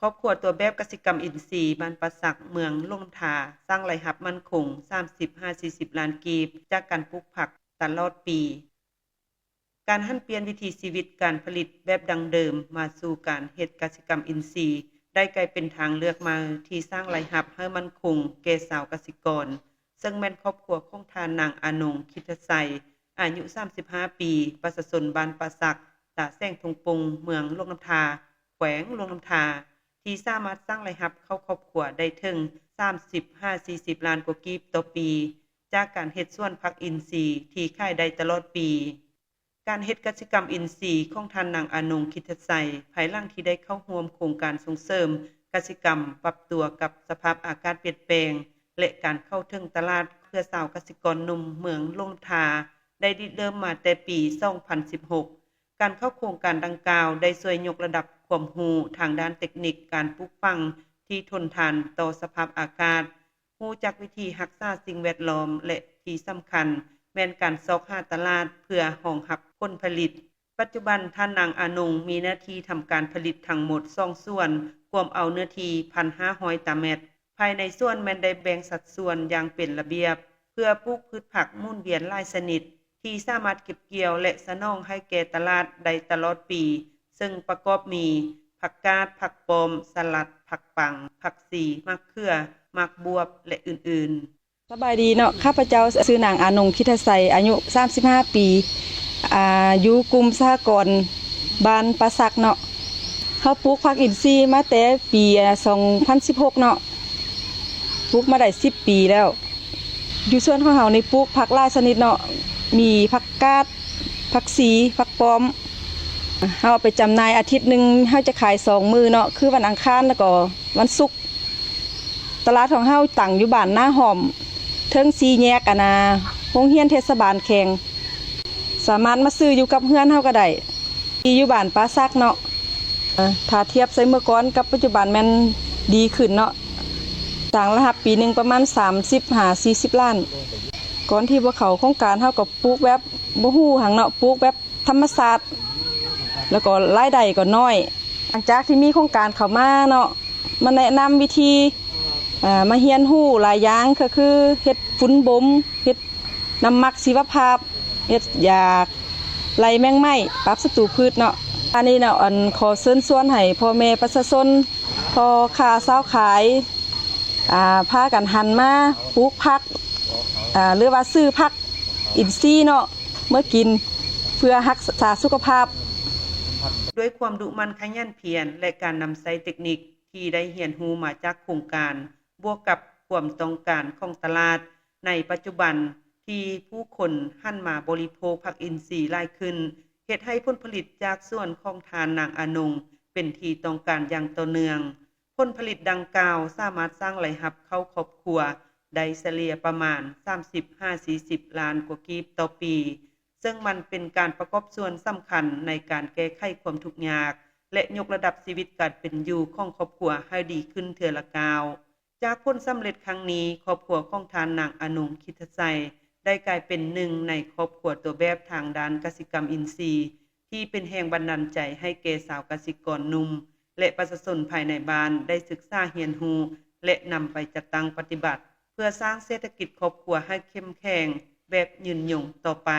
ຄອບຄົວຕົວແບບກະສິກຳອິນຊີ ບ້ານປ່າສັກ ເມືອງຫຼວງນ້ຳທາ ສ້າງລາຍຮັບໝັ້ນຄົງ ສາມສິບຫາສີ່ສິບລ້ານກີບ ຈາກການປູກຜັກຕະຫຼອດປີ. ການຫັນປ່ຽນວິຖີຊີວິດການຜະລິດແບບດັ້ງເດີມ ມາສູ່ການເຮັດກະສິກຳອິນຊີ ໄດ້ກາຍເປັນທາງເລືອກໃໝ່ທີ່ສ້າງລາຍຮັບໃຫ້ໝັ້ນຄົງແກ່ຊາວກະສິກອນ, ເຊິ່ງແມ່ນຄອບຄົວຂອງທ່ານນາງອານົງ ຄິດທະໄຊ ອາຍຸສາມສິບຫ້າປີ, ປະຊາຊົນບ້ານປ່າສັກ, ຕາແສງທົ່ງປົ່ງ, ເມືອງຫຼວງນ້ຳທາ, ແຂວງຫຼວງນ້ຳທາ, ທີ່ສາມາດສ້າງລາຍຮັບເຂົ້າຄອບຄົວໄດ້ເຖິງສາມສິບຫາສີ່ສິບລ້ານກວ່າກີບຕໍ່ປີ ຈາກການເຮັດສວນຜັກອິນຊີທີ່ຂາຍໄດ້ຕະຫຼອດປີ. ການເຮັດກະສິກຳອິນຊີຂອງທ່ານນາງອານົງ ຄິດທະໄຊ ພາຍຫຼັງທີ່ໄດ້ເຂົ້າຮ່ວມໂຄງການສົ່ງເສີມກະສິກຳປັບຕົວກັບສະພາບອາກາດປ່ຽນແປງ ແລະ ການເຂົ້າເຖິງຕະຫຼາດເພື່ອຊາວກະສິກອນໜຸ່ມເມືອງຫຼວງນ້ຳທາ ໄດ້ລິເລີ່ມມາແຕ່ປີສອງພັນສິບຫົກ. ການເຂົ້າໂຄງການດັ່ງກ່າວໄດ້ຊ່ວຍຍົກລະດັບຄວາມຮູ້ທາງດ້ານເຕັກນິກການປູກຝັງທີ່ທົນທານຕໍ່ສະພາບອາກາດ, ຮູ້ຈັກວິທີຮັກສາສິ່ງແວດລ້ອມ ແລະ ທີ່ສຳຄັນແມ່ນການຊອກຫາຕະຫຼາດເພື່ອຮອງຮັບຜົນຜະລິດ. ປັດຈຸບັນທ່ານນາງອານົງມີເນື້ອທີ່ທຳການຜະລິດທັງໝົດສອງສວນ, ກວມເອົາເນື້ອທີ່ພັນຫ້າຮ້ອຍຕາແມັດ. ພາຍໃນສວນແມ່ນໄດ້ແບ່ງສັດສ່ວນຢ່າງເປັນລະບຽບ ເພື່ອປູກພືດຜັກໝູນວຽນຫຼາຍຊະນິດ ທີ່ສາມາດເກັບກ່ຽວ ແລະ ສະໜອງໃຫ້ແກ່ຕະຫຼາດໄດ້ຕະຫຼອດປີ, ເຊິ່ງປະກອບມີ ຜັກກາດ, ຜັກປ້ອມ, ສະຫຼັດ, ຜັກປັງ, ຜັກຊີ, ໝາກເຂືອ, ໝາກບວບ ແລະ ອື່ນໆ. ສະບາຍດີເນາະ, ຂ້າພະເຈົ້າຊື່ນາງອານົງ ຄິດທະໄຊ, ອາຍຸສາມສິບຫ້າປີ, ອາ, ຢູ່ກຸ່ມສະຫະກອນບ້ານປ່າສັກເນາະ. ເຮົາປູກຜັກອິນຊີມາແຕ່ປີ ອາ ສອງພັນສິບຫົກເນາະ, ປູກມາໄດ້ສິບປີແລ້ວ. ຢູ່ສວນຂອງເຮົານີ້ປູກຜັກຫຼາຍຊະນິດເນາະ, ມີຜັກກາດ, ຜັກຊີ, ຜັກປ້ອມ. ເຮົາເອົາໄປຈຳໜ່າຍອາທິດໜຶ່ງ ເຮົາຈະຂາຍສອງມື້ເນາະ, ຄືວັນອັງຄານ ແລ້ວກໍວັນສຸກ. ຕະຫຼາດຂອງເຮົາຕັ້ງຢູ່ບ້ານນາຫອມ, ເທິງສີ່ແຍກ ອັນນາ ໂຮງຮຽນເທດສະບານແຂວງ. ສາມາດມາຊື້ຢູ່ກັບເຮືອນເຮົາກໍໄດ້. ທີ່ຢູ່ບ້ານປ່າສັກເນາະ, ເອີ ຖ້າທຽບໃສ່ເມື່ອກ່ອນກັບປັດຈຸບັນແມ່ນດີຂຶ້ນເນາະ, ສ້າງລາຍຮັບປີໜຶ່ງປະມານສາມສິບຫາສີ່ສິບລ້ານ. ກ່ອນທີ່ບໍ່ເຂົ້າໂຄງການ ເຮົາກໍປູກແບບບໍ່ຮູ້ຫຍັງເນາະ, ປູກແບບທຳມະຊາດ ແລ້ວກໍລາຍໄດ້ກໍນ້ອຍ. ຫຼັງຈາກທີ່ມີໂຄງການເຂົ້າມາເນາະ, ມາແນະນຳວິທີ, ເອີ ມາຮຽນຮູ້ຫຼາຍຢ່າງ, ກໍຄືເຮັດຝຸ່ນບົ່ມ, ເຮັດ ນ້ຳໝັກຊີວະພາບ, ເຮັດຢາໄລ່ແມງໄມ້, ປັບສັດຕູພືດເນາະ. ອັນນີ້ເນາະ, ອັນ ຂໍເຊີນຊວນໃຫ້ພໍ່ແມ່ປະຊາຊົນ, ພໍ່ຄ້າຊາວຂາຍ, ອ່າ, ພາກັນຫັນມາປູກຜັກ, ອ່າ, ຫຼືວ່າຊື້ຜັກອິນຊີເນາະ, ເມືອກິນ ເພື່ອຮັກສາສຸຂະພາບ. ດ້ວຍຄວາມດຸໝັ່ນຂະຫຍັນພຽນ ແລະ ການນຳໃຊ້ເຕັກນິກທີ່ໄດ້ຮຽນຮູ້ມາຈາກໂຄງການ, ບວກກັບຄວາມຕ້ອງການຂອງຕະຫຼາດໃນປັດຈຸບັນ ທີ່ຜູ້ຄົນຫັນມາບໍລິໂພກຜັກອິນຊີຫຼາຍຂຶ້ນ, ເຮັດໃຫ້ຜົນຜະລິດຈາກສວນຂອງທ່ານນາງອານົງເປັນທີ່ຕ້ອງການຢ່າງຕໍ່ເນື່ອງ. ຜົນຜະລິດດັ່ງກ່າວສາມາດສ້າງລາຍຮັບເຂົ້າຄອບຄົວໄດ້ສະເລ່ຍປະມານສາມສິບຫາສີ່ສິບລ້ານກວ່າກີບຕໍ່ປີ, ເຊິ່ງມັນເປັນການປະກອບສ່ວນສຳຄັນໃນການແກ້ໄຂຄວາມທຸກຍາກ ແລະ ຍົກລະດັບຊີວິດການເປັນຢູ່ຂອງຄອບຄົວໃຫ້ດີຂຶ້ນເທື່ອລະກ້າວ. ຈາກຜົນສຳເລັດຄັ້ງນີ້, ຄອບຄົວຂອງທ່ານນາງອານົງ ຄິດທະໄຊ ໄດ້ກາຍເປັນໜຶ່ງໃນຄອບຄົວຕົວແບບທາງດ້ານກະສິກຳອິນຊີ ທີ່ເປັນແຮງບັນດານໃຈໃຫ້ແກ່ຊາວກະສິກອນໜຸ່ມ ແລະ ປະຊາຊົນພາຍໃນບ້ານໄດ້ສຶກສາຮຽນຮູ້ ແລະ ນຳໄປຈັດຕັ້ງປະຕິບັດ ເພື່ອສ້າງເສດຖະກິດຄອບຄົວໃຫ້ເຂັ້ມແຂງແບບຍືນຍົງຕໍ່ໄປ.